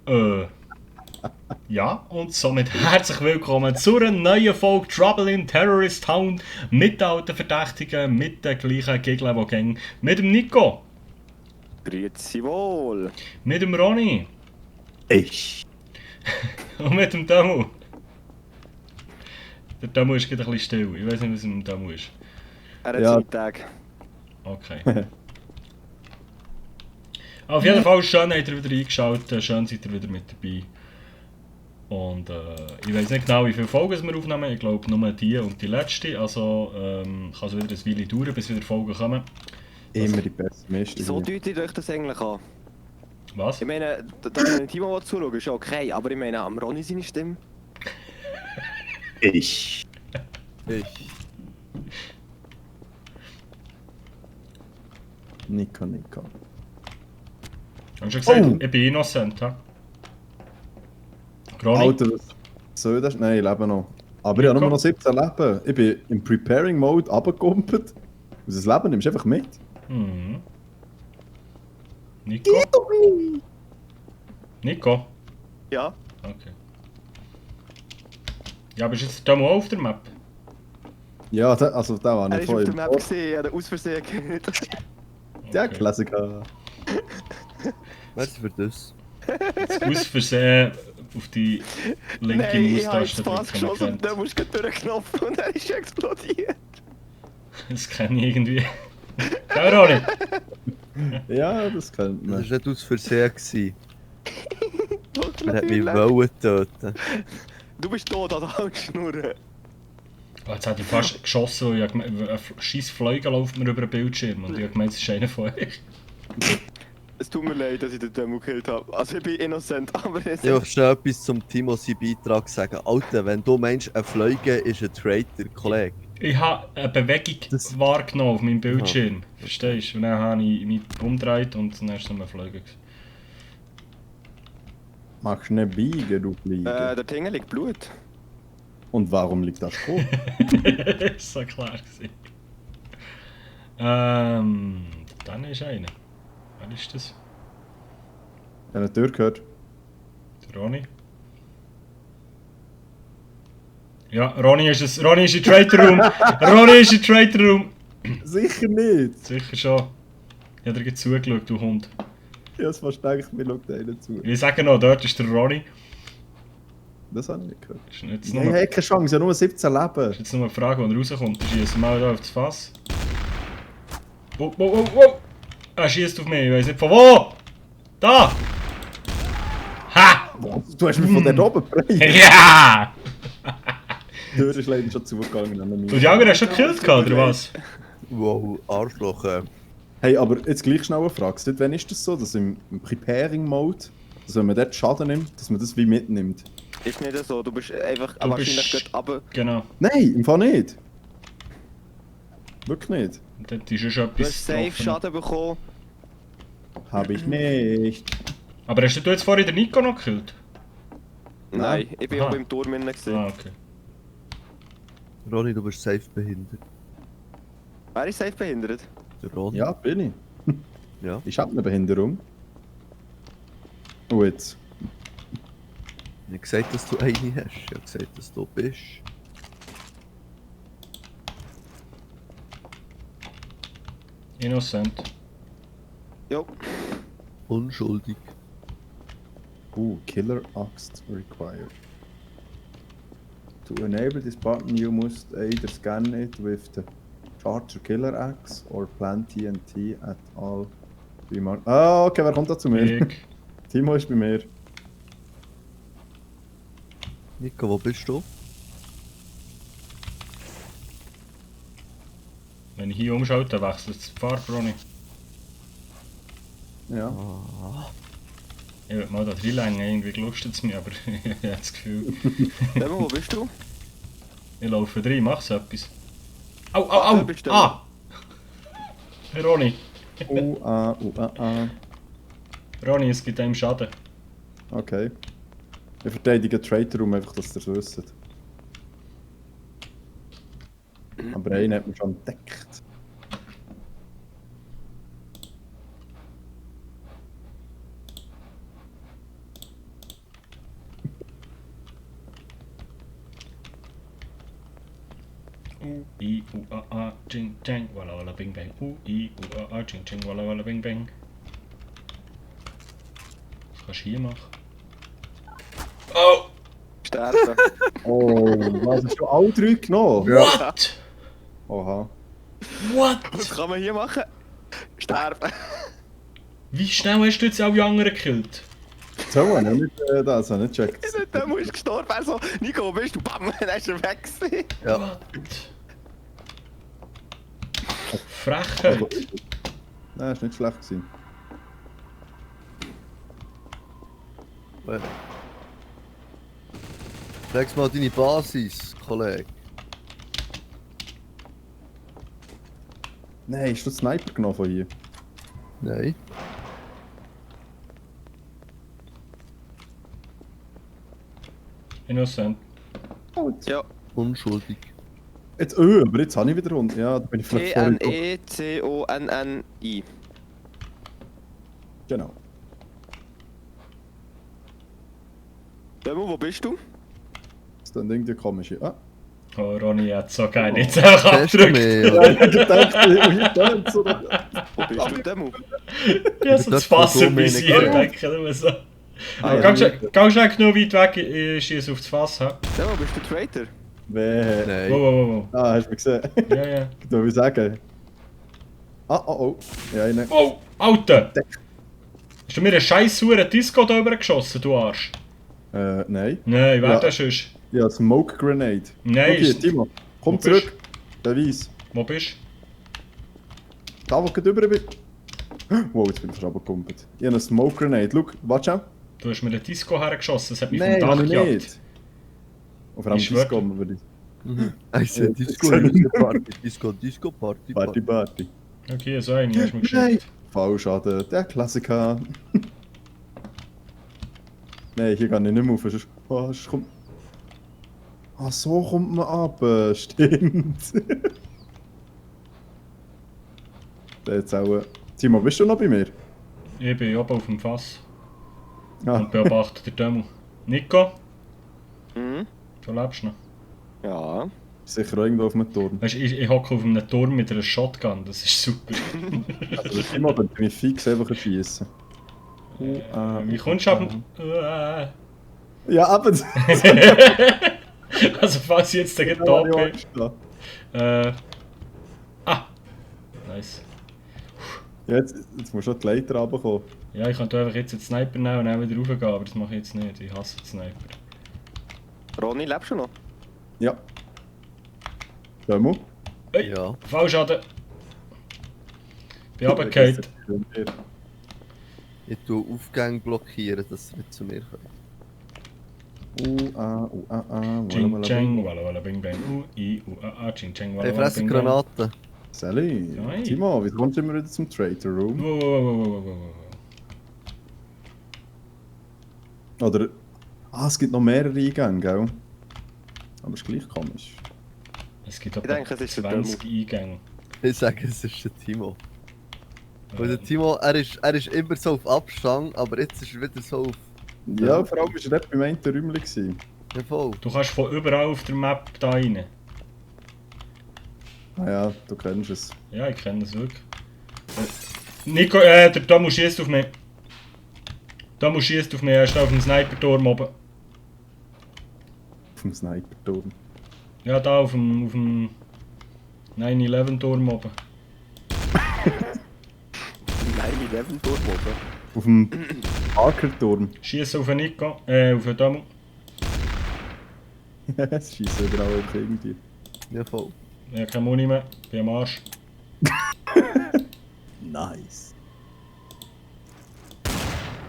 Äh, ja, und somit herzlich willkommen zu einer neuen Folge Trouble in Terrorist Town mit den alten Verdächtigen, mit den gleichen Gegnern, die gehen. Mit dem Nico, Grüezi wohl! mit dem Ronny Ich. und mit dem Demu. Der Demu ist gerade ein bisschen still. Ich weiß nicht, was mit dem Demu ist. Er hat Ja. seine Tage. Okay. Auf jeden Fall schön, habt ihr wieder eingeschaltet, schön seid ihr wieder mit dabei. Und ich weiß nicht genau, wie viele Folgen wir aufnehmen. Ich glaube nur die und die letzte. Also kann es wieder ein Weile dauern, bis wieder Folgen kommen. Immer die Pessimisten. Wieso deutet ihr euch das eigentlich an? Was? Ich meine, dass ich dem Timo zuschaue, ist okay, aber ich meine, am Ronny seine Stimme. Ich. Nico. Hast du schon gesagt, Oh. ich bin innocent, ha? Ronny? Alter, was soll das? Nein, ich lebe noch. Aber ich habe nur noch 17 Leben. Ich bin im Preparing-Mode runtergekumpelt. Und das Leben nimmst du einfach mit. Mhm. Nico? Nico? Ja? Okay. Ja, bist jetzt da mal auf der Map? Ja, also da war Er ich ist auf voll der im Map gesehen, er hat aus Versehen gehört. Der Okay. Klassiker. Merci für das. Jetzt aus Versehen auf die linke Nein, ich habe ins Maustaste Pass drücken. geschossen und dann musst du durch den Knopf und er ist explodiert. Das kenne ich irgendwie. Ja, Ronny? Ja, das kennt Das man. war nicht aus Versehen. gewesen. Doch, Er hat mich natürlich. wollen töten. Du bist tot, also halt Schnurren. Oh, jetzt hätte ich fast geschossen, weil ein scheiß Fliegen läuft mir über den Bildschirm und ich habe gemeint, es ist einer von euch. Es tut mir leid, dass ich den Demo gekillt habe. Also ich bin innocent, aber jetzt... Ich möchte schnell etwas zum Timo seinen Beitrag sagen. Alter, wenn du meinst, ein Fliege ist ein Traitor, Kollege. Ich habe eine Bewegung Das- wahrgenommen auf meinem Bildschirm. Verstehst du? Und dann habe ich mich umgedreht und dann ist es nur Fliegen. Machst du nicht biegen, du Fliege. der Tingle liegt Blut. Und warum liegt das Schrot? Das war klar. Dann ist einer. Wer ist das? Ich habe eine Tür gehört. Der Ronny? Ja, Ronny ist es. Ronny ist im Traitor Room. Ronny ist im Traitor Room. Sicher nicht! Sicher schon. Ich habe dir gerade zugeschaut, du Hund. Ich habe es fast gedacht, mir schaut einer zu. Ich sage noch, dort ist der Ronny. Das habe ich nicht gehört. Das ist jetzt Ich nur, habe keine Chance, ich habe nur 17 das Leben. ist jetzt nur eine Frage, wann er rauskommt. Er schießt mal da auf das Fass. Wow. Er schießt auf mich, ich weiß nicht von wo! Da! Ha! Du hast mich von dort oben befreit. Ja! Die Tür ist leider schon zugegangen. Und die anderen hast du schon gekillt, oder was? Wow, Arschloch. Hey, aber jetzt gleich schnell eine Frage. Seit wann ist das so, dass im Preparing-Mode, dass wenn man dort Schaden nimmt, dass man das wie mitnimmt? Ist nicht so, du bist einfach Du wahrscheinlich bist- gerade runter. Genau. Nein, im Fall nicht. Wirklich nicht. Und dort ist schon Du etwas hast safe getroffen. Schaden bekommen. Habe ich nicht. Aber hast du jetzt vorhin den Nico noch gekillt? Nein, ich bin Aha. auch beim Turm innen gewesen. Ah, okay. Ronny, du bist safe behindert. Wer ist safe behindert? Der Ronny? Ja, bin ich. Ja. Ich habe eine Behinderung. Und jetzt. Ich habe gesagt, dass du eine hast. Ich habe gesagt, dass du bist. Innocent. Jo. Unschuldig. Killer Axe required. To enable this button, you must either scan it with the Charger Killer Axe or plant TNT at all. Ah, okay, wer kommt da zu mir? Ich. Timo ist bei mir. Nico, wo bist du? Wenn ich hier umschalte, dann wechselt es die Farbe, Ronny. Ja. Ah. Ich würde mal da reinlängen, irgendwie lustet es mich, aber ich habe das Gefühl, Demo, wo bist du? ich laufe rein, mach's etwas. Au, Da au, au! bist du. Ah! Hey, Ronny, Ronny, es gibt einem Schaden. Okay. Ich verteidige den Traitor um einfach, dass ihr es wisst. Aber einen hat man schon entdeckt. I, U, A, Ching, Chang, Walla Walla Bing Bang. I, U, A, Ching, Ching, Walla Walla Bing Bang. Was kannst du hier machen? Oh! Sterben. Oh, was hast du alle 3 genommen? What? Oha. What? Was kann man hier machen? Sterben. Wie schnell hast du jetzt alle anderen gekillt? So, ich habe nicht, das habe ich nicht gecheckt. Der ist gestorben. Also, Nico, wo bist du? Bam, dann ist er weg gewesen. Ja. What? Frechheit. Nein, das war nicht schlecht gewesen. Sag's mal deine Basis, Kollege. Nein, hast du den Sniper genommen von hier? Nein. Innocent. Ja. Unschuldig. Jetzt, aber jetzt habe ich wieder rund. Ja, da bin ich vielleicht vorhin... T-N-E-C-O-N-N-I. Genau. Demo, wo bist du? Das ist dann irgendwie komisch. Ah. Oh, Ronny hat so geil jetzt auch Kennst du abgedrückt. mich, Ja, oder? ich gedacht, ich bin so... Wo bist du, Demo? Ja, so das Fass Dort, wo bis hier, Dominik denke nur so. Ah, ja, Geh schnell genug weit weg, schieß aufs Fass, ha? Demo, bist du Traitor? Weh. Nein. Wow. Ah, hast du mich gesehen? Ja, ja. Ich darf sagen. Ah, oh. Ja, ich Oh, Alter! Hast du mir einen scheiß sauren Disco da rübergeschossen, du Arsch? Nein. Nein, wer Ja. das sonst? Ja, Smoke Grenade. Nein, Schau hier, ist- Timo. Komm Wo zurück. Beweis. Wo bist Da, wo ich gerade drüber bin. Wow, jetzt bin ich fast runtergekumpelt. Ich habe eine Smoke Grenade. Schau, warte schon. du? Du hast mir einen Disco hergeschossen, das hat mich Nein, vom habe Dach ich gejagt. nicht. Auf einem Ich schwör. Disco, aber die Ich sehe Disco, Disco, Party, Party, Party. Okay, so eine hast du mir Nein. geschickt. Fallschaden, der Klassiker. Nein, hier kann ich nicht mehr rauf. Sonst, sonst kommt... Ah, so kommt man ab. Stimmt. Der jetzt auch... Timo, bist du noch bei mir? Ich bin oben auf dem Fass Ah, und beobachte den Demo. Nico, Mhm. du lebst noch. Ja. sicher auch irgendwo auf dem Turm. Weißt du, ich hocke auf einem Turm mit einer Shotgun, das ist super. Also, Timo, da bin ich fix einfach schießen. Wie kommst du ab dem... Ja, aber... Also falls ich jetzt gegen da bin. Nice. Jetzt musst du die Leiter runterkommen. Ja, ich könnte einfach jetzt den Sniper nehmen und dann wieder raufgehen, aber das mache ich jetzt nicht. Ich hasse den Sniper. Ronny, lebst du noch? Ja. Timo? Hey, Ja. Fallschaden. Bin runtergefallen. Ich tue Aufgänge blockieren, dass sie nicht zu mir kommen. Ching Chang, Walla Walla Bing Bang. I, Ching Chang, Walla Hey, Walla fressen Bing Bang. Granaten. Sally, Nein. Timo, wieso kommst du immer wieder zum Traitor Room? Wow. Oder... Ah, es gibt noch mehrere Eingänge, gell? Aber es ist gleich komisch. Es gibt Ich etwa denke, es ist der 20 Eingänge. Ich sage, es ist der Timo. Weil der Timo, er ist immer so auf Abstand, aber jetzt ist er wieder so auf... Ja, vor allem war er dort beim einen Räumchen gewesen. Ja, voll. Du kannst von überall auf der Map da rein. Ah ja, du kennst es. Ja, ich kenne das wirklich. Nico, der Damu schießt auf mich. Damu schießt auf mich, er ist da auf dem Sniper-Turm oben. Auf dem Sniper-Turm. Ja, da auf dem 9-11-Turm oben. 9-11 durchmachen. Auf dem Parker-Turm. Schießt auf den Nico, auf den Damu. Es schießt überall auf irgendwie. Ja, voll. Ich habe keine Muni mehr, bin am Arsch. Nice.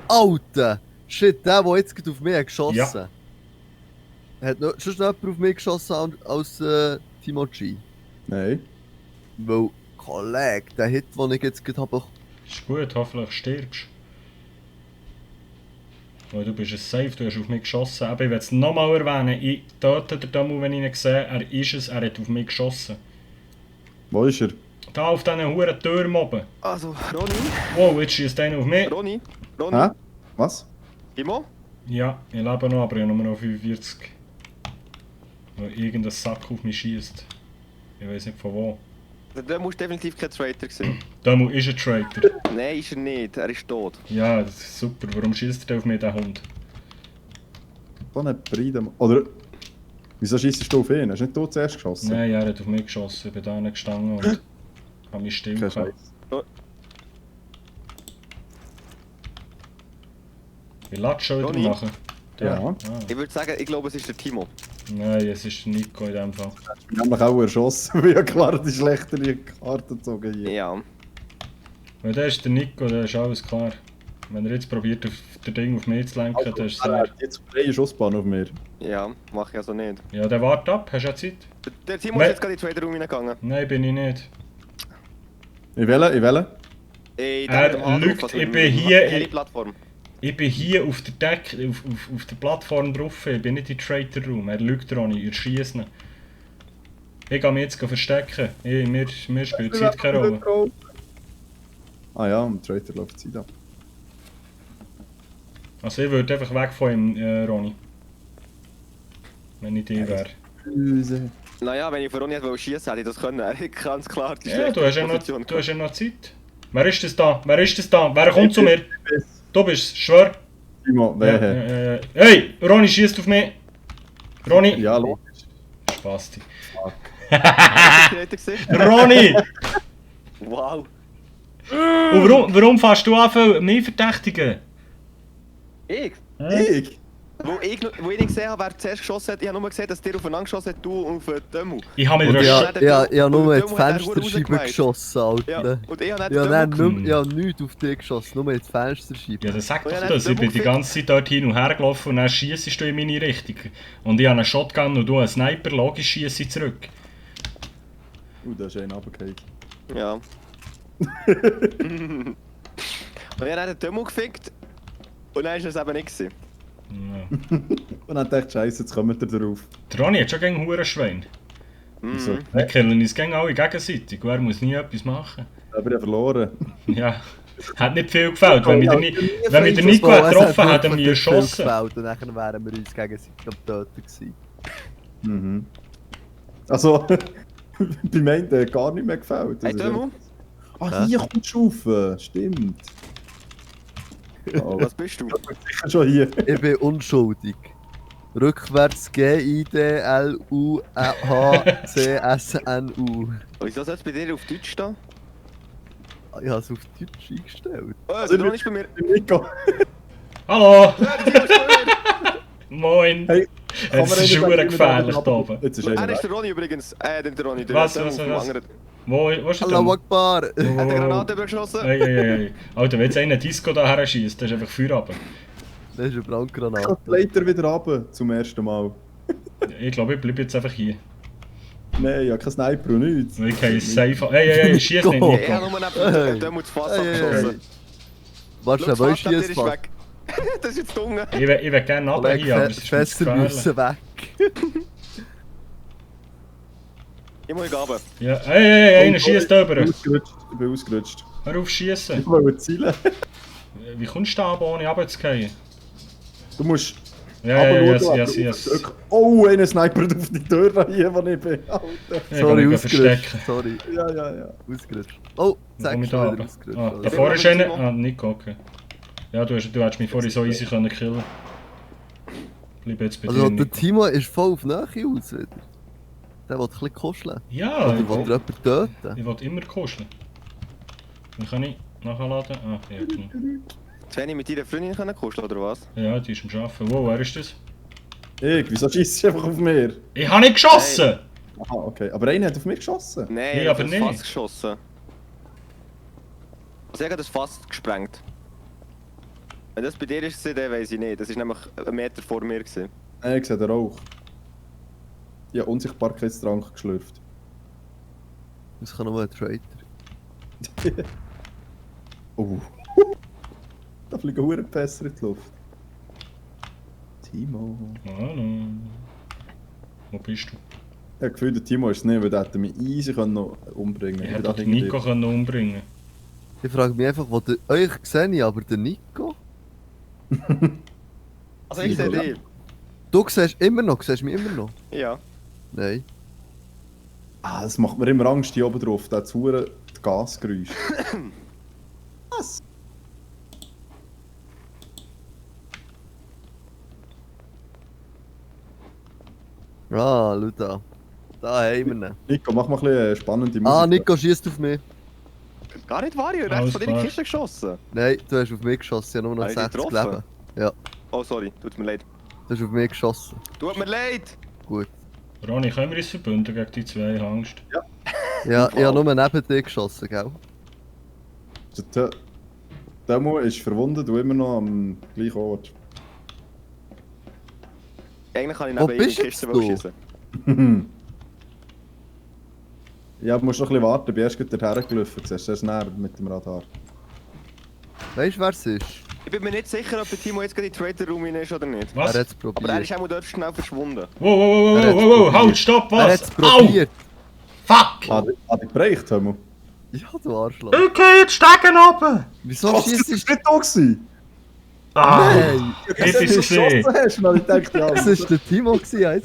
Alter! Shit, der jetzt gerade auf mich hat geschossen. Hat noch, sonst noch jemand auf mich geschossen als Timo G? Nein. Weil, Kollege, der Hit, den ich jetzt gerade habe... Ist gut, hoffentlich stirbst. Weil du bist es safe, du hast auf mich geschossen. Aber ich will es nochmal erwähnen, ich töte den Damu, wenn ich ihn sehe. Er ist es, er hat auf mich geschossen. Wo ist er? Da auf diesen huren Türmen oben. Also, Ronny, Wow, jetzt schießt einer auf mich. Ronny, Hä? Was? Timo? Ja, ich lebe noch, aber ich habe nur noch 45. Weil irgendein Sack auf mich schießt. Ich weiß nicht von wo. Der muss definitiv kein Traitor sein. Dömu ist ein Traitor. Nein, ist er nicht. Er ist tot. Ja, das ist super. Warum schießt er auf mich, der Hund? So eine Bride. Oder. Wieso schießt du auf ihn? Hast du nicht du zuerst geschossen? Nein, er hat auf mich geschossen. Ich bin da nicht gestanden und habe mich still Kein gehabt. Scheiß. Wie Latsch schon wieder Ronny? machen? Ja. Ah. Ich würde sagen, ich glaube, es ist der Timo. Nein, es ist Nico in dem Fall. Ich habe mich auch erschossen, weil ja klar die schlechtere Karte gezogen hier. Ja. Weil der ist der Nico, der ist alles klar. Wenn er jetzt probiert, auf der Ding auf mich zu lenken, dann ist es Er sehr... hat jetzt freie Schussbahn auf mir. Ja, mach ich also nicht. Ja, der wartet ab. Hast du ja Zeit? Der Timo Me- ist jetzt gerade in den Trader Room reingegangen. Nein, bin ich nicht. Ich wähle. Ey, Er lügt, ich bin hier- Die Plattform. Ich bin hier auf der Deck, auf der Plattform drauf. Ich bin nicht in Traitor Room. Er lügt, Ronny. Ihr schießt ihn. Ich gehe mich jetzt verstecken. Mir spielt die Zeit keine Rolle. Ah ja, am Traitor läuft die Zeit ab. Also ich würde einfach weg von ihm, Ronny. Wenn ich die wäre. Böse. Naja, wenn ich von Ronny hätte schießen, hätte ich das können. Er hat ganz klar die Ja, du hast ja, noch, Position du hast ja noch Zeit. Wer ist das da? Wer ist das da? Wer kommt zu mir? Du bist, schwör. Timo, wehe. Hey, Ronny schießt auf mich. Ronny. Ja, logisch. Spasti. gehabt. Ronny! Wow. Und warum fährst du an, mich verdächtigen? Ich? Ich? Wo ich nicht gesehen habe, wer zuerst geschossen hat, ich habe nur gesehen, dass der aufeinander geschossen hat, du auf den Dömu. Ich habe Und mit ja- einer ich habe nur Und in die der hat verdammt Fensterscheibe rausgemeint. geschossen, Ja, Alter. und ich habe nicht Ja, den nein, Dömu geschossen. ich habe nichts auf dich geschossen, nur in die Fensterscheibe. Ja, dann sag Oh ja, doch dann das. Ich bin die ganze Zeit dort hin und her gelaufen und dann schiessest du in meine Richtung. Und ich habe einen Shotgun und du einen Sniper, logisch schiesse ich zurück. Da ist einer runtergefallen. Ja. Und ich habe den Dömu gefickt und dann war es eben nicht gewesen. Ja. Und dann dachte ich, Scheiße, jetzt kommt er drauf. Der Ronny hat schon gegen Hurenschwein. Wieso? Mhm. Wir killen uns gegen alle gegenseitig. Und er muss nie etwas machen. Aber er verloren. Ja. Hat nicht viel gefällt. Wenn mich der Nico hat getroffen hat, hat er mich erschossen. Und dann wären wir uns gegenseitig am Töten gewesen. Mhm. Also, bei mir hat der gar nicht mehr gefällt. Das Hey ist Dömu, Ah, hier kommt die Schufe. Stimmt. Oh, was bist du? sicher schon hier. Ich bin unschuldig. Rückwärts GIDLUHCSNU. Wieso soll es bei dir auf Deutsch stehen? Ich habe es auf Deutsch eingestellt. Oh, der Ronny ist bei mir. Nico. Hallo! Ja, der Timo ist bei mir. Moin! Hey, Es ist schon gefährlich da oben. Jetzt ist Er einer ist weg. der Ronny übrigens. Der Ronny. Der Was, Dömu was, vom was? anderen. Wo ist der Allahu denn? Akbar! Er hat eine Granate übergeschossen. Hey, hey, hey. Alter, wenn jetzt einer Disco da her schießt, dann ist einfach Feuer runter. Das ist eine Ich Brandgranate. kann die Leiter wieder runter, zum ersten Mal. Ich glaube, ich bleibe jetzt einfach hier. Nein, ich habe keinen Sniper und nichts. Weil ich kann safe... Hey, hey, hey, schieß nicht, Go. Ich habe Nico. nur neben dem Dömu das Fass abgeschossen. Warte, Schau, das wo Fass ist neben dir jetzt ist was? weg. Das ist jetzt dunkel. Ich will gerne runter hier, aber es ist mir zu Fässer gefährlich. müssen weg. Ich muss runter. Ja, hey, hey, hey, einer schießt da rüber. Ich bin ausgerutscht. Hör auf schießen. Ich wollte zielen. Wie kommst du da runter, ohne runterzugehen? Du musst... Ja, ja, yes, runterschauen, yes, aber yes. Oh, einer snipert auf die Tür hier, wo ich bin. Alter. Ich Sorry, kann mich ausgerutscht. verstecken. Sorry, Ja. ausgerutscht. Oh, Dann sag komm ich schon da wieder runter. ausgerutscht. Ah, Alter. davor ist Timo. einer... Ah, Nico, okay. Ja, du hättest mich vorhin so easy können killen. Bleib jetzt bei dir, Also der Nico. Timo ist voll auf Nähe aus wieder. Der will ein bisschen kuscheln. Ja, Oder ich will will, er jemanden töten? ich will immer kuscheln. Wie kann ich nachladen? Ah, ja, genau. Sven, mit deiner Freundin können kuscheln, oder was? Ja, die ist am Arbeiten. Wow, wer ist das? Wieso schießt du einfach auf mir? Ich habe nicht geschossen! Aha, okay. Aber einer hat auf mich geschossen. Nein, Nee, er hat aber das nicht. Fass geschossen. Also er hat das Fass gesprengt. Wenn das bei dir ist, dann weiss ich nicht. Das war nämlich einen Meter vor mir. Gewesen. Nein, ich sehe den Rauch. Ich habe Unsichtbarkeitstrank geschlürft. Das kann nur ein Traitor. Oh. Da fliegen Hurenpässer in die Luft. Timo. Hallo. Wo bist du? Ich habe Gefühl, der Timo ist es nicht, weil der hätte mich easy noch umbringen Ich können. hätte doch den Nico können umbringen. Ich frage mich einfach, wo der... Euch sehe ich, aber der Nico? Also ich sehe dich. Du siehst immer noch, siehst mich immer noch? Ja. Nein. Ah, das macht mir immer Angst hier oben drauf, das hure Gasgeräusch. Was? Ah, schau da. Da haben wir ihn. Nico, mach mal ein bisschen spannende Musik. Ah, Nico schießt auf mich. Gar nicht wahr, ich habe Alles rechts von dir in die klar. Kiste geschossen. Nein, du hast auf mich geschossen, ich habe nur noch Habe ich dich 60 getroffen? Leben. Oh, sorry, tut mir leid. Du hast auf mich geschossen. Tut mir leid! Gut. Ronny, können wir uns verbünden gegen die zwei? Ich habe Angst. Ja, ich habe nur neben dir geschossen, gell? Der Demo ist verwundet und immer noch am gleichen Ort. Eigentlich kann ich Wo neben ihm in bist die jetzt Kiste du? schießen. Ja, du musst noch ein bisschen warten, ich bin erst gerade hergelaufen, siehst du, erst näher mit dem Radar. Weißt du, wer es ist? Ich bin mir nicht sicher, ob der Timo jetzt gerade in den Trader Room rein ist oder nicht. Was? Er hat es Aber er probiert. ist auch dort schnell verschwunden. Wow, wow, wow, Er wow, hat's wow, wow, probiert. halt, stopp, Er hat was? es probiert. Fuck! Hat ich bereicht, Demo? Ja, du Arschloch. Ich geh jetzt Stegen runter! Wieso Was, schießt das du? ist nicht da gewesen? Ah! Nein! Ich bin's gesehen! geschossen hast, und dann hab ich gedacht, ja, Das war der Timo. Gewesen.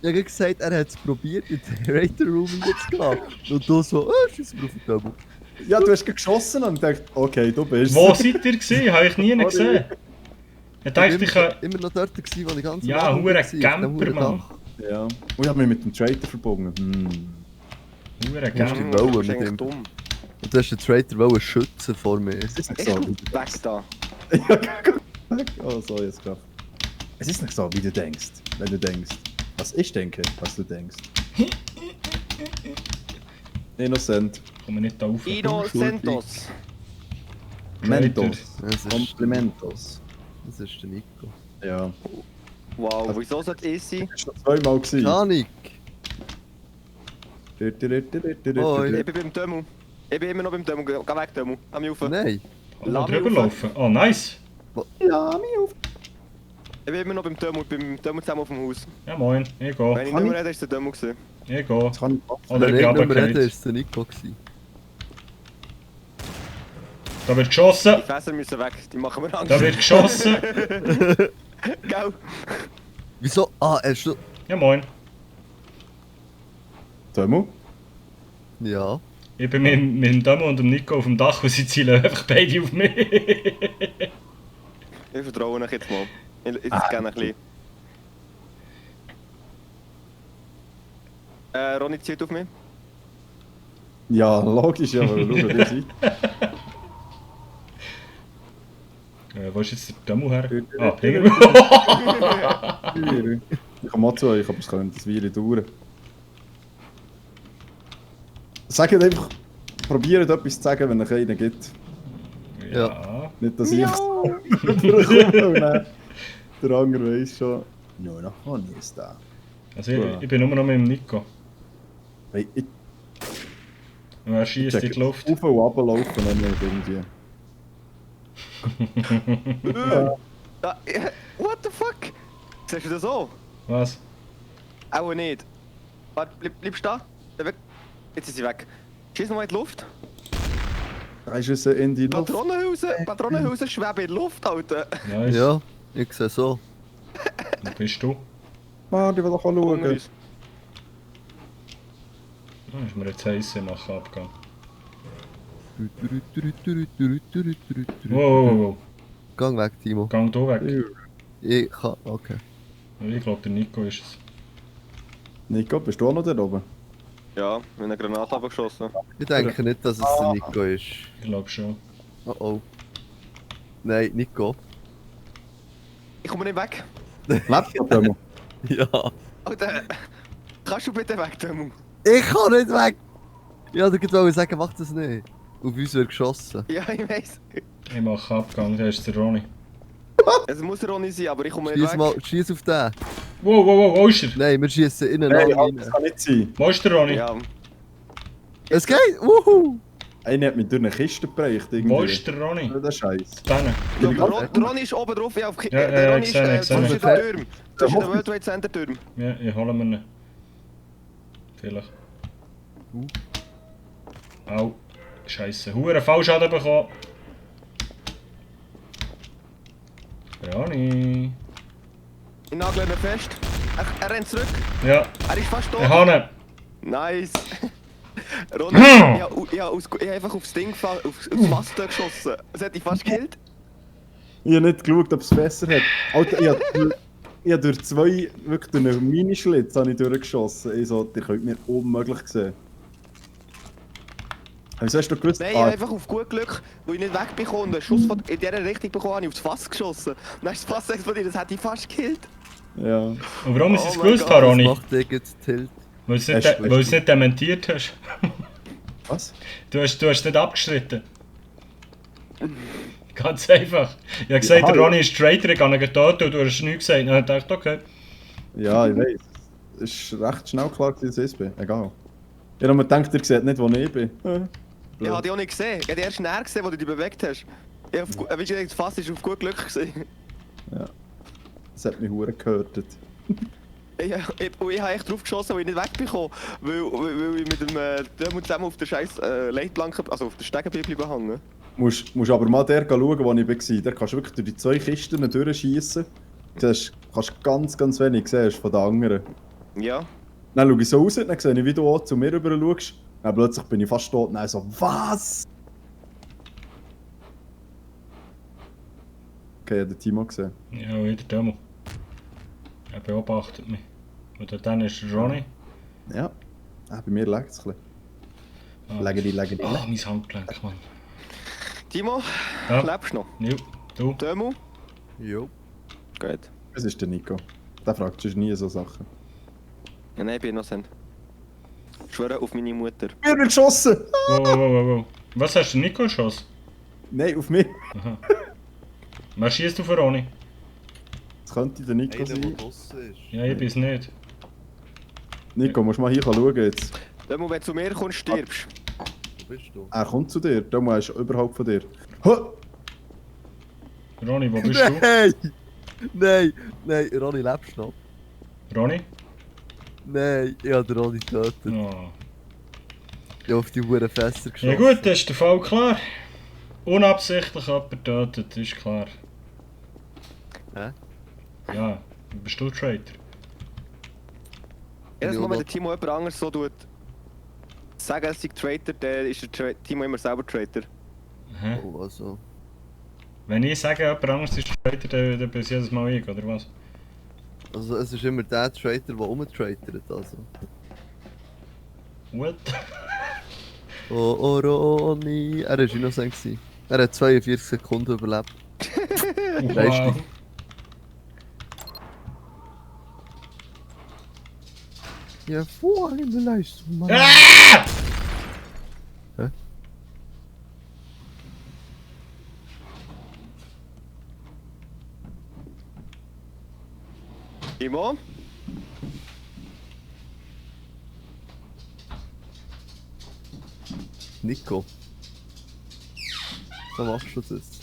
Ich habe gesagt, er hat es probiert, in den Raider Room zu gehen. Und du so, schieß mir auf den Double. ja, du hast geschossen und ich dachte, okay, du bist Wo seid ihr gewesen? Habe ich nie gesehen. Ich dachte, ich kann... immer noch dort gewesen, wo ich ganz Ja, am Abend hure war, auf dem Camper, hure Mann. Dach. Ja. Und ich hab mich mit dem Trader verbunden. Hure Musst geil. du Hm, wollen du bist mit eigentlich ihm. dumm. Und du hast den Traitor wollen schützen vor mir. Es ist nicht Echt so, du wie du weg da. Oh, so, jetzt gerade. Es ist nicht so, wie du denkst, wenn du denkst. Was ich denke, was du denkst. Innocent. Komm nicht da rauf. Innocentos. Mentos. Das ist, Complimentos. das ist der Nico. Ja. Wow, wieso sollte ich sein? Das war schon zweimal gewesen. Janik! Hoi. Ich bin beim Dömu. Ich bin immer noch beim Dömu. Geh weg, Dömu. Lass mich rauf. Nein! Kann man drüber laufen? Oh, nice! Ja, mir auf. Ich bin immer noch beim Dömu. Ich bin mit dem Dömu zusammen auf dem Haus. Ja moin, ich Wenn gehe. ich Kann nicht ich? mehr rede, ist der Dömu gewesen. Ich gehe. Das kann ich machen. Oder Wenn ich ich bin nicht mehr rede, runtergefallen. ist es der Nico gewesen. Da wird geschossen! Die Fässer müssen weg. Die machen mir Angst. Da wird geschossen! Gell? Wieso? Ah, hast du... Ja moin. Demo? Ja. Ich bin mit dem Demo und dem Nico auf dem Dach und sie zielen einfach beide auf mich. Ich vertraue euch jetzt mal. Ich gerne ein bisschen. Ronny zieht auf mich. Ja, logisch, ja, weil schau, wie sie. Wo ist jetzt der Demo her? Dort, Ah, dort, hinter mir. Ich komme mal zu euch, aber es könnte das Weile dauern. Sagt einfach, probiert etwas zu sagen, wenn es einen gibt. Ja. Nicht, dass ich so durchkomme und dann der andere weiss schon. Nur noch Honey ist da. Also ich bin nur noch mit dem Nico. Hey, ich Und er schießt in die Luft. Auf und runter laufen und nicht irgendwie. What the fuck? Siehst du das so? Was? Auch nicht. Warte, bleibst du da? Jetzt ist sie weg. Schieß nochmal in die Luft. Da ist es in die Luft. Patronenhülsen schweben in die Luft, Alter. Nice. Ja, ich sehe so. Wo bist du? Warte, ich will doch auch Unter schauen. uns. Ah, ist mir jetzt heiß nach Abgang. Wow, wow, wow. Gang weg, Timo. Gang du weg. Ich kann... Okay. Ich glaube, der Nico ist es. Nico, bist du auch noch da oben? Ja, mit einer Granate abgeschossen. Ich denke nicht, dass es der Nico ist. Ich glaube schon. Oh oh. Nein, Nico. Ich komme nicht weg. Lebst du, Demo? Ja. Alter, kannst du bitte weg, Dömu? Ich kann nicht weg! Ja, du wollte sagen, mach das nicht. Auf uns wird geschossen. Ja, ich weiss. Ich mache Abgang, da ist der Ronny. Es muss Ronny sein, aber ich komme nicht Schieß weg. mal, schieß auf den. Wow, wow, wow, wo ist er? Nein, wir schießen innen Nein, alle halt, rein. das kann nicht sein. Wo ist der Ronny? Ja, Es geht! Wuhu! Einer hat mich durch eine Kiste gebracht. Irgendwie. Wo ist der Ronny? Das ist Scheiß. Denen. der Ronny ist oben drauf. Ja, auf Ja, der Ronny ich sehe ihn, ich ist sehe ihn. zwischen den Türmen. Zwischen den World Trade Center Türmen. Ja, ich hole mir ihn. Vielleicht. Au. Scheiße. Hure Fallschaden bekommen. Ronny. Ich nagle ihn fest. Er rennt zurück. Ja, Er ist fast tot. ich habe ihn. Nice! Ronny, ich hab einfach aufs Ding aufs Fass geschossen. Es hat dich fast gekillt. Ich habe nicht geschaut, ob es besser hat. Alter, ich habe durch zwei, wirklich durch einen Minischlitz habe ich durchgeschossen. Ich so, ihr könnt mir unmöglich sehen. Wieso hast du gewusst? Nein, ich habe einfach auf gut Glück, wo ich nicht wegbekomme und einen Schuss in dieser Richtung bekommen, habe ich aufs Fass geschossen. Und dann ist das Fass explodiert, das hat dich fast gekillt. Ja. Und warum ist es Oh gewusst, mein Gott, Ronny? Das macht dir jetzt Tilt. Weil du es nicht dementiert hast. Was? Du hast nicht abgestritten. Ganz einfach. Ich habe gesagt, der Ronny ist Traitor, ich kann ihn getötet und du hast nichts gesagt. Dann dachte ich, okay. Ja, ich weiß. Es war recht schnell klar, dass ich es bin. Egal. Ich habe mir gedacht, ihr seht nicht, wo ich bin. Ich habe dich auch nicht gesehen. Ich habe dich erst näher gesehen, wo du dich bewegt hast. Wie gesagt, das Fass war auf gut Glück gewesen. Ja. Das hat mich hure gehörtet. Ich habe echt drauf geschossen, weil ich nicht wegbekomme. Weil ich mit dem Dömmel zusammen auf der scheiß Leitplanke, also auf der Stegenbibel hängen. Musst aber mal der schauen, wo ich war. Der kannst du wirklich durch die zwei Kisten durchschießen. Du kannst ganz wenig sehen von den anderen. Ja. Dann schaue ich so raus, dann sehe ich, wie du auch zu mir rüber schaust. Dann plötzlich bin ich fast tot und dann so, was? Okay, ich habe den Timo gesehen. Ja, wieder Demo. Er beobachtet mich. Und dann ist Ronny. Ja. Bei mir liegt es ein bisschen. Legedi. Ah, mein Handgelenk, Mann. Timo, Ja. lebst du noch? Ja, du? Dömmel? Jo. Gut. Das ist der Nico. Der fragt sonst nie so Sachen. Ja, nein, ich bin innocent. Ich schwöre auf meine Mutter. Mir wird geschossen! Wow. Was hast du, Nico, geschossen? Nein, auf mich. Aha. Wer schießt du für Ronny? Das könnte der Nico Einer, der sein. draussen ist. Ja, ich bin's nicht. Nico, musst mal hier schauen jetzt. Dömmel, wenn du zu mir kommst, stirbst. Wo bist du? Er kommt zu dir. Der ist überhaupt von dir. Ha! Ronny, wo bist du? Nein, Ronny, lebst du noch? Ronny? Nein, ich habe den Ronny getötet. Oh. Ich habe auf die Huren Fässer geschossen. Ja gut, das ist der Fall klar. Unabsichtlich jemand tötet, ist klar. Hä? Ja, bist du Traitor? Jedes Mal, Ja, wenn der Timo jemand anderes so tut, sagen, er sei Traitor, dann ist der Timo immer selber Traitor. Hä? Oh, also. Wenn ich sage, jemand anderes ist Traitor, dann bin ich jedes Mal ich, oder was? Also, es ist immer der Traitor, der rumtraitert, also. What? Oh, Ronny. Er war innocent gewesen. Er hat 42 Sekunden überlebt. Wow. Ja, hervorragende Leistung, Mann. Ah! Hä? Timo? Nico. So machst du das.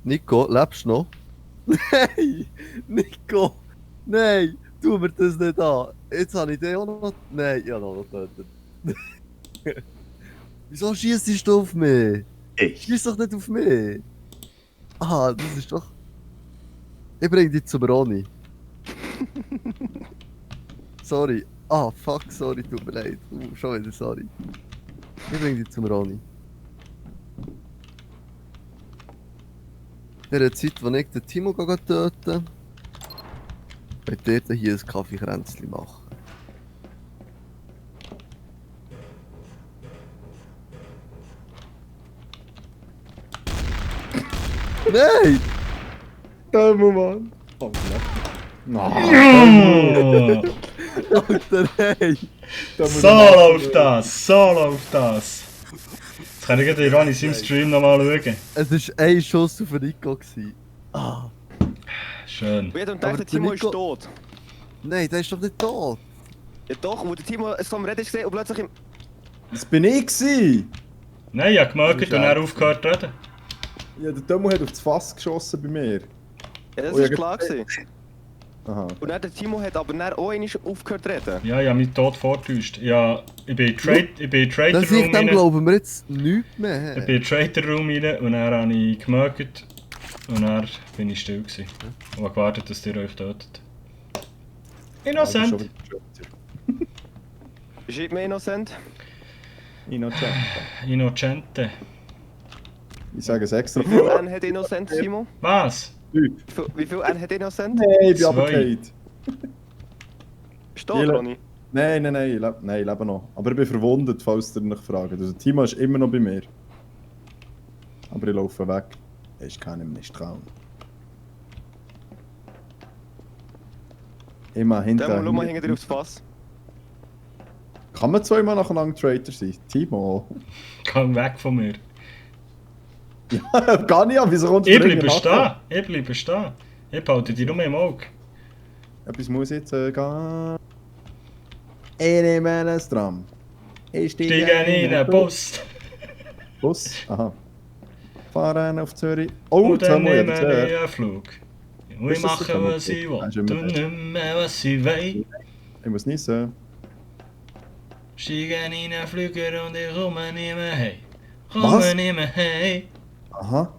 Nico, lebst du noch? Nein! Nico! Nein! Tu mir das nicht an! Jetzt habe ich den auch noch... Nein, ich habe noch getötet. Wieso schießt du auf mich? Schieß doch nicht auf mich! Ah, das ist doch... Ich bring dich zum Ronny. Sorry. Ah, fuck, sorry, tut mir leid. Schon wieder sorry. Ich bring dich zum Ronny. In der Zeit, wo ich den Timo töten wird dort hier ein Kaffeekränzchen machen. Nein! Dömmel, Mann! Oh, nein! Alter, hey! So läuft das! So läuft das! Jetzt kann ich gleich den Ronny seinem Stream nochmal schauen. Es war ein Schuss auf den Nico. Ah! Schön. Wir haben Aber gedacht, der der Timo Nico- ist tot. Nein, der ist doch nicht tot! Ja doch, wo der Timo so am Reden ist gesehen und plötzlich im... Das bin ich gewesen! Nein, ich habe gemerkt und er aufgehört zu reden. Ja, der Dömmel hat auf das Fass geschossen bei mir. Ja, das Oh, ja, ist klar gewesen. Aha. Und dann der Timo hat aber dann auch einmal aufgehört zu reden. Ja, ich habe mich tot vorgetäuscht. Ja, ich bin in Traitor Das ich Room dem rein. glauben wir jetzt nichts mehr. Ich bin in Traitor Room rein und dann habe ich gemerkt und dann bin ich still gewesen. Und habe gewartet, dass ihr euch tötet. Innocent. Beschreib mir Innocent. Innocent. Innocente. Ich sage es extra. Wie viel N hat Innocent, Simon? Was? Wie viel N hat Innocent? Nein, ich bin Zwei. runtergefallen. Bist du tot, Ronny? Nein, ich lebe noch. Aber ich bin verwundet, falls ihr mich fragt. Also Timo ist immer noch bei mir. Aber ich laufe weg. Ich kann ihm nicht trauen. Immer hinter. Schau mal hinter dir aufs Fass. Kann man zweimal nacheinander Traitor sein? Timo? Komm weg von mir. Ja, gar nicht, wieso kommst du Ich dringend bleibe nachher? stehen. Ich bleibe stehen. Ich behalte dich nur im Auge. Etwas muss jetzt gehen. Ich nehme ein Tram. Ich Steige in den Bus. Bus? Aha. Fahren auf Zürich. Oh, Und dann Timo, nehmen jetzt wir einen Flug. Und ich Ist das mache, der was Timo? ich Hast will. du Und immer nicht mehr, was ich will. Ich muss nicht so. Steige in den Flüger und ich komme nicht mehr heim. Was? Komme nicht mehr heim. Aha.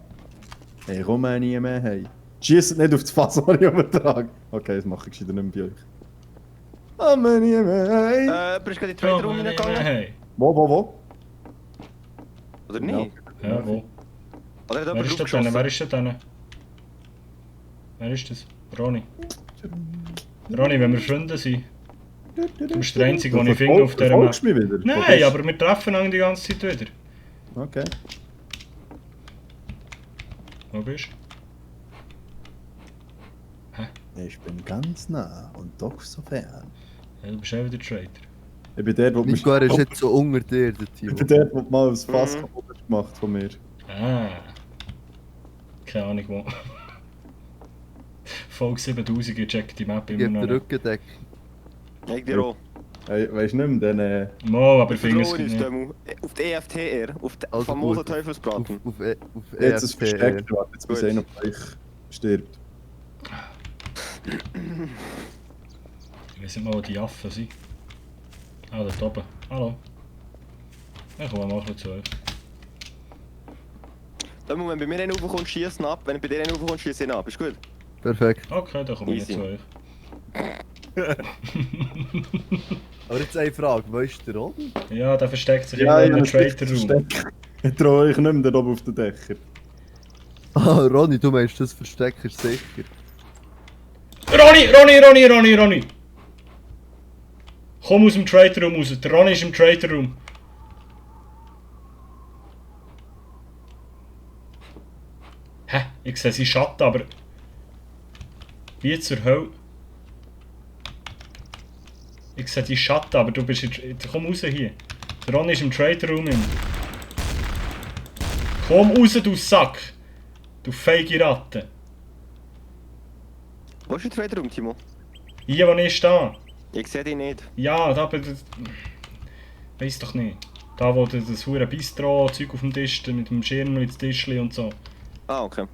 Ich komme nie mehr heim. Schießt nicht auf das Fass, das ich übertrage. Okay, das mache ich gescheiter nicht mehr bei euch. Komme nie mehr heim. Bist du gerade in den Trade Room Komme nicht mehr reingegangen? heim. Wo? Oder nicht? Ja, wo? Oder hat Wer jemand ist da draufgeschossen? denn? Wer ist da denn? Wer ist das? Ronny. Ronny, wenn wir Freunde sind. Du bist der Einzige, den ich finde auf dieser Map. Du mich wieder? Wo Nein, bist du? aber wir treffen ihn die ganze Zeit wieder. Okay. Wo bist Ich bin ganz nah und doch so fern. du? Ja, du bist auch wieder Traitor. Ich bin der, wo mich... Nico, er ist jetzt so unter dir, der Ich Timo. bin der, der mal das Fass Mhm. kaputt hat gemacht von mir. Ah. Keine Ahnung wo. Folge 7000 gecheckt die Map Ich immer gebe noch den nicht. Rückendeckung. Ja, ich dir auch. Hey, weisst du nicht mehr, dann... Mo, aber Wir ich finde es vertrauen uns, nicht. Demu. Auf die EFTR, auf den Also famosen gut. Teufelsbraten. Auf Jetzt ist es EFT. versteckt, warte, jetzt bis Gut. einer von euch stirbt. Ich weiß nicht mal, wo die Affen sind. Ah, dort oben. Hallo. Ich komme mal ein bisschen zu euch. Demu, wenn du bei mir einen raufkommst, schieß ihn ab. Wenn du bei dir einen raufkommst, schieß ihn ab. Ist gut? Perfekt. Okay, dann komme ich Easy. zu euch. Aber jetzt eine Frage, wo ist der Ronny? Ja, der versteckt sich immer in einem Traitor-Room. Ich traue euch nicht mehr da oben auf den Dächer. Ah, Ronny, du meinst, das Versteck ist sicher. Ronny! Komm aus dem Traitor-Room raus. Der Ronny ist im Traitor-Room. Hä? Ich sehe seinen Schatten, aber... Wie zur Hölle? Ich sehe deinen Schatten, aber du bist... Komm raus hier. Der Ronny ist im Traitor-Room. Komm raus, du Sack! Du feige Ratte. Wo ist der Trade Room, Timo? Hier, wo ich stehe. Ich sehe dich nicht. Ja, da bin ich... Weiss doch nicht. Da, wo das hure Bistro-Zeug auf dem Tisch, mit dem Schirm ins Tischli und so. Ah, okay.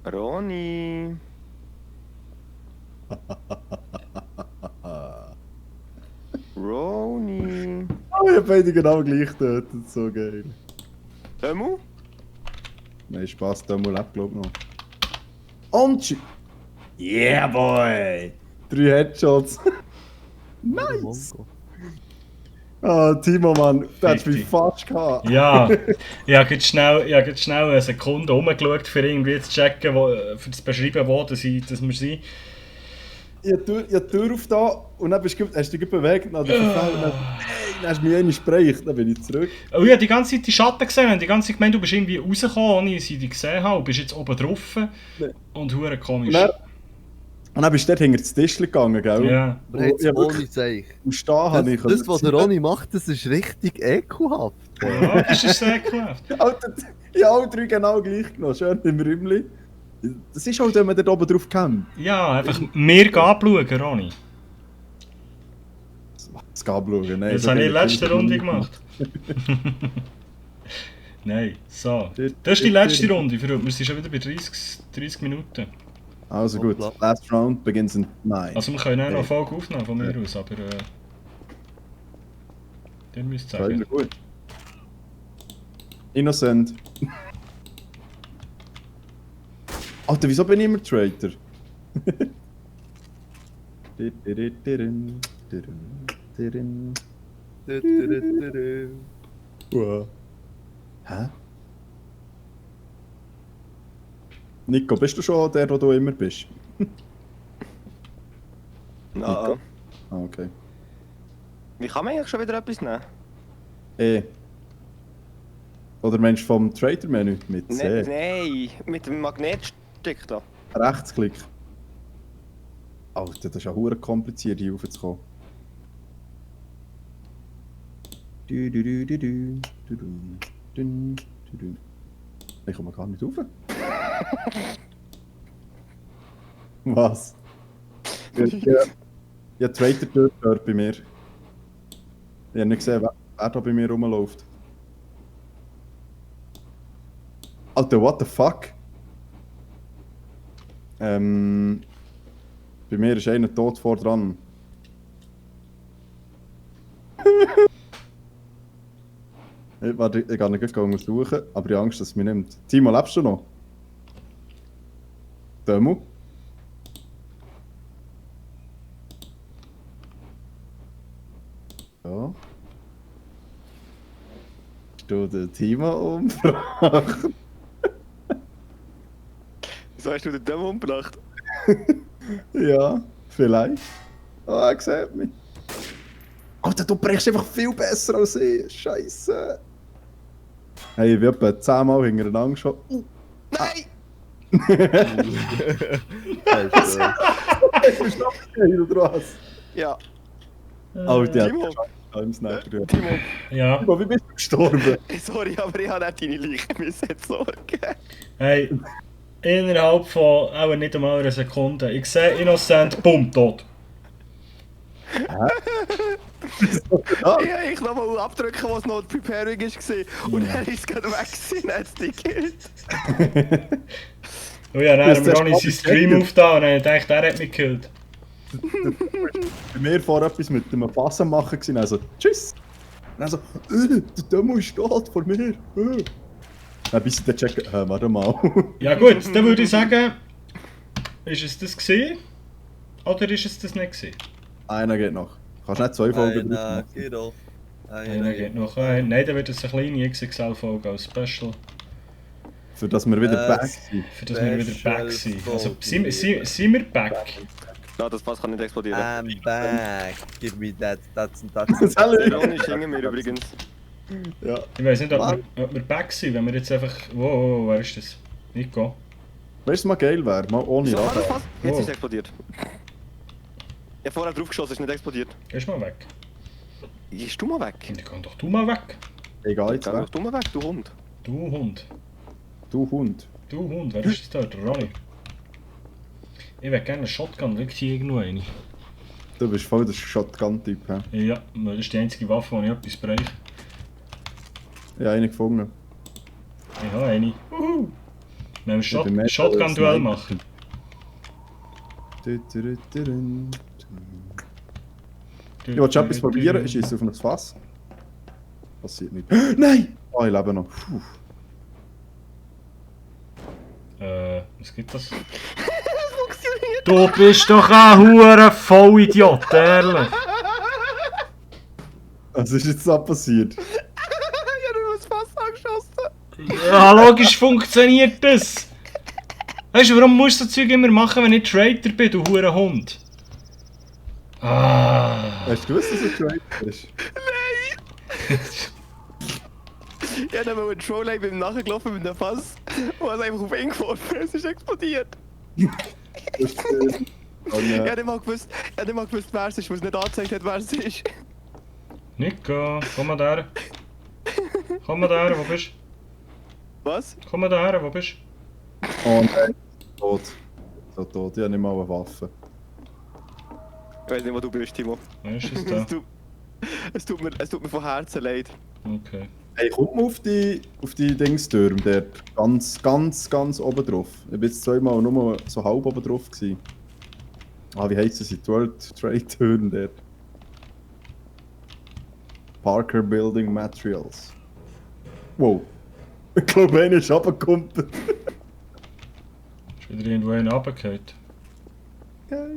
Ronny. Ronny. Oh, ich hab beide genau gleich getötet, so geil. Demu? Nein, Spaß, da mal lebt, glaub ich noch. Und... Yeah, boy! 3 Headshots. Nice! Ah, Timo, Mann, der hat mich Richtig. fast gehabt. Ja, ich habe jetzt schnell eine Sekunde rumgeschaut, für irgendwie zu checken, für zu beschreiben, wo dass wir sind. Ich habe die Tür auf da und dann hast du dich bewegt und dann dann hast du mich einmal gesprochen, dann bin ich zurück. Und ich habe die ganze Zeit die Schatten gesehen, die ganze Zeit gemeint, du bist irgendwie rausgekommen, ohne dass ich dich gesehen habe, und bist jetzt oben drauf und hure komisch. Und dann bist du dort hinter das Tisch gegangen, gell? Ja. Aber jetzt Ja, ohne wirklich. Zeich. Und stehen habe ich... Das, was der Ronny macht, das ist richtig ekelhaft. Ja, das ist sehr ekelhaft. Alter, ich habe alle 3 genau gleich genommen, schön im Räumchen. Das ist halt, wenn man da oben drauf kämpft. Ja, einfach mir anschauen, Ronny. Das gab schauen, nein. Das habe ich in der letzten Runde gemacht. Nein, so. Das ist die letzte Runde für uns. Wir sind schon wieder bei 30 Minuten. Also gut, Hoppla. last round begins in 9. Also wir können auch noch eine Okay. Folge aufnehmen von mir aus, aber... Ihr müsst Können wir sagen. gut. Innocent. Alter, wieso bin ich immer Traitor? Hä? Nico, bist du schon der, wo du immer bist? Na, Ah, okay. wie kann man eigentlich schon wieder etwas nehmen? Oder meinst du vom Trader-Menü mit C? Nein, mit dem Magnetstick da. Rechtsklick. Alter, das ist ja hure kompliziert, hier raufzukommen. Ich komme gar nicht rauf. Was? Ja, Trader dort bei mir. Ich habe nicht gesehen, wer da bei mir rumläuft. Alter, what the fuck? Bei mir ist einer tot vor dran. Warte, ich gehe nicht suchen, aber ich habe Angst, dass es mich nimmt. Timo, lebst du noch? Demo? Ja. Hast du den Timo umgebracht? Wieso hast du den Dämon umgebracht? Ja, vielleicht. Oh, er sieht mich. Alter, du brichst einfach viel besser als ich. Scheiße. Hey, ich bin etwa 10 Mal hintereinander schon. Nein! Bist du abgehört oder was? Ja, Alter, Timo. im Sniper. Timo. Ja. Timo, wie bist du gestorben? Sorry, aber ich habe nicht deine Leiche müssen entsorgen. Hey, innerhalb von auch nicht einmal einer Sekunde. Ich sehe Innocent, bumm, tot. Ich nochmal abdrücken, was noch die Preparing war. Und er ist gerade weg gewesen, er hat es nicht gekillt. Und ja, dann haben wir Das auch nicht seinen Stream aufgetan und dann gedacht, er hat mich gekillt. Bei mir vor etwas mit dem Fass am machen gewesen, also tschüss. Und dann so, der Demo ist tot vor mir. Dann bis ich dann checken, warte mal. Ja gut, dann würde ich sagen, ist es das gewesen? Oder ist es das nicht gewesen? Einer geht noch. Kannst nicht 2 Folgen drauf Einer machen. geht doch. Einer geht noch ein. Nein, dann wird es eine kleine XXL-Folge als Special, Für dass wir wieder back sind. für das wir wieder back sind. Also, sind wir back? Ja, das Fass kann nicht explodieren. I'm back. Give me that. That's Hallo. Ironisch hingen wir übrigens. Ja. Ich weiß nicht, ob wir back sind, wenn wir jetzt einfach... Wow, wer ist das? Nico? Weißt du, was mal geil wäre? Mal ohne So, kann das Radar. Fass? Jetzt Oh. ist es explodiert. Ich habe vorher drauf geschossen, ist nicht explodiert. Gehst mal weg. Gehst du mal weg? Dann geh doch du mal weg. Egal, jetzt Geh weg. doch du mal weg, du Hund. Du Hund. Du Hund. Du Hund, wer ist das dort? Der Ronny. Ich hätte gerne einen Shotgun, liegt hier irgendwo eine. Du bist voll der Shotgun-Typ, hä? Ja, das ist die einzige Waffe, die ich etwas breche. Ich habe einen gefunden. Ich habe eine. Uhu. Wenn wir Ja, bei mir Shotgun-Duell Sniper. machen. Ich wollte schon etwas probieren, ich schieße auf ein Fass. Passiert nicht. Nein! Oh, ich lebe noch. Puh. Was gibt das? Das funktioniert! Du bist doch ein hure Vollidiot, ehrlich. Was ist jetzt da passiert? Ich habe nur das Fass angeschossen. Ja, logisch funktioniert das. Weißt du, warum musst du das Zeug immer machen, wenn ich Traitor bin, du hure Hund? Ah. Hast du gewusst, dass er Traitor ist? Ich habe dann einen Trolley beim Nachgelaufen mit dem Fass und habe es einfach auf ihn geworfen. Es ist explodiert. Das ist, und, Ich habe nicht mal gewusst, wer es ist, weil es nicht angezeigt hat, wer es ist. Nico, komm mal da. Komm mal da, wo bist Was? du? Komm mal da, wo bist oh nein, tot. So tot, ich habe nicht mal eine Waffe. Ich weiß nicht, wo du bist, Timo. du? Wer ist das da? Es tut mir von Herzen leid. Okay. Hey, komm mal auf die Dingstürme dort. Ganz oben drauf. Ich bin jetzt zweimal nur so halb oben drauf gewesen. Ah, wie heisst das? Die World Trade Turm dort. Parker Building Materials. Wow. Ich glaube, einer ist runtergekumpelt. Ist wieder irgendwo einer runtergefallen. Geil.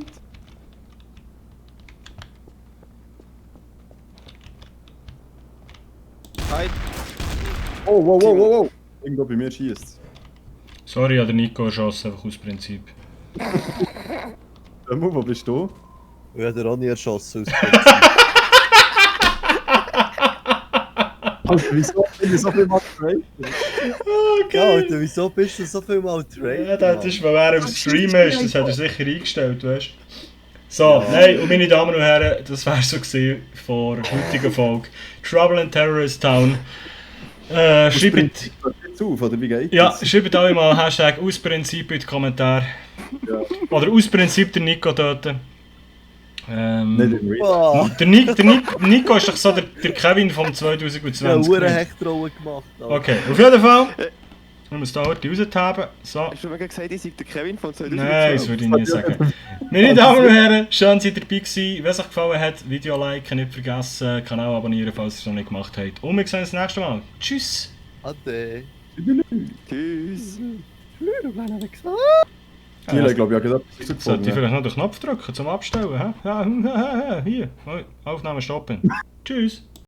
Hi. Wow. Irgendwo bei mir schießt. Sorry, hat der Nico erschossen, einfach aus Prinzip. Wo bist du? Ich habe den Ronny erschossen aus Also, wieso bin ich so viel mal getradet? Ja, Alter, wieso bist du so viel mal Trade? Ja, das ist, weil er am Stream ist, das hat er sicher eingestellt, weißt du. So, nein, und meine Damen und Herren, das wäre so gewesen vor der heutigen Folge. Trouble in Terrorist Town. Schreibt, Jetzt auf, oder wie geht's? ja, schreibt alle mal Hashtag aus Prinzip in die Kommentare. Ja. Oder aus Prinzip den Nico töten. Nicht in Real. Oh, Der Nico ist doch so der Kevin vom ich habe 2020. eine Hechtrolle gemacht. Alter. Okay, auf jeden Fall. Wir müssen da heute raushaben. So. Hast du mir gerade gesagt, ich sei der Kevin von 2012? Nein, das würde ich nie sagen. Meine Damen und Herren, schön, dass ihr dabei gewesen. Wenn es euch gefallen hat, Video liken, nicht vergessen, Kanal abonnieren, falls ihr es noch nicht gemacht habt. Und wir sehen uns das nächste Mal. Tschüss! Ade. Tschüss. Kiel, ich glaube, ich habe gesagt, Sollte ich vielleicht noch den Knopf drücken zum Abstellen? Hä? Ja, hier. Aufnahme stoppen. Tschüss!